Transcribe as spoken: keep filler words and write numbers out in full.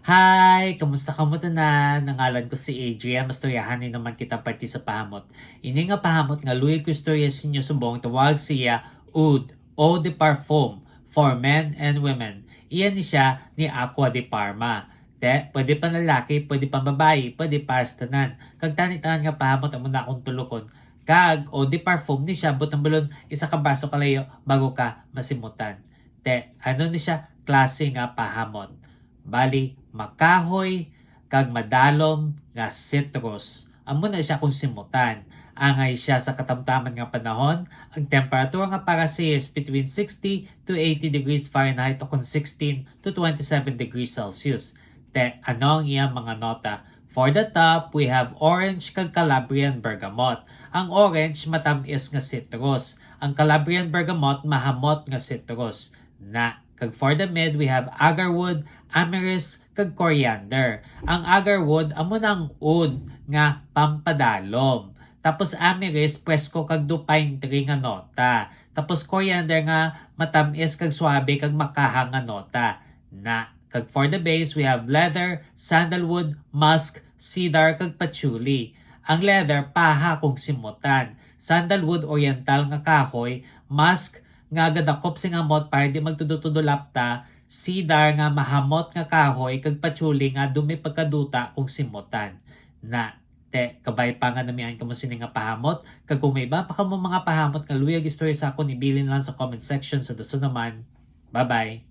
Hi! Kamusta kamo tanan? Ang ngalan ko si Adrian. Mastoryahanay naman kita parte sa pahamot. Ini nga pahamot nga luyag ko istorya sa inyo subong tawag siya oud, eau de parfum, for men and women. Iya ni siya ni Aqua de Parma. Te, pwede panlalaki, pwede pambabayi, pwede para sa tanan. Kag tani tanan nga pahamot amo na akong tulukon. Kag eau de parfum ni siya, buot silingon, isa ka braso kalayo bago ka masimutan. Te, ano ni siya klase nga pahamot? Bali, makahoy kag madalom nga citrus. Amo na siya kung simutan. Angay siya sa katamtaman nga panahon, ang temperatura nga para siya is between sixty to eighty degrees Fahrenheit o kung sixteen to twenty-seven degrees Celsius. Te, ano ang iyang mga nota? For the top, we have orange kag Calabrian bergamot. Ang orange, matam-is nga citrus. Ang Calabrian bergamot, mahamot nga citrus. Na, kag for the mid, we have agarwood, amyris, kag coriander. Ang agarwood, amo na ang oud nga pampadalom. Tapos amyris, presko kag daw pine tree nga nota. Tapos coriander nga matam-is kag suabe kag makaha nga nota. Na, kag for the base, we have leather, sandalwood, musk, cedar, kag patchouli. Ang leather, paha kung simutan. Sandalwood, oriental nga kahoy. Musk, nga gadakop sing hamot para di magtudo-tudo lapta. Cedar, nga mahamot nga kahoy. Kag patchouli, nga daw may pagkaduta kung simutan. Na, te, kabay pa nga namian kamo sini nga pahamot. Kag kung may iba pa kamo mga pahamot nga luyag istorya sa akon, ibilin lang sa comment section sa dason naman. Bye-bye!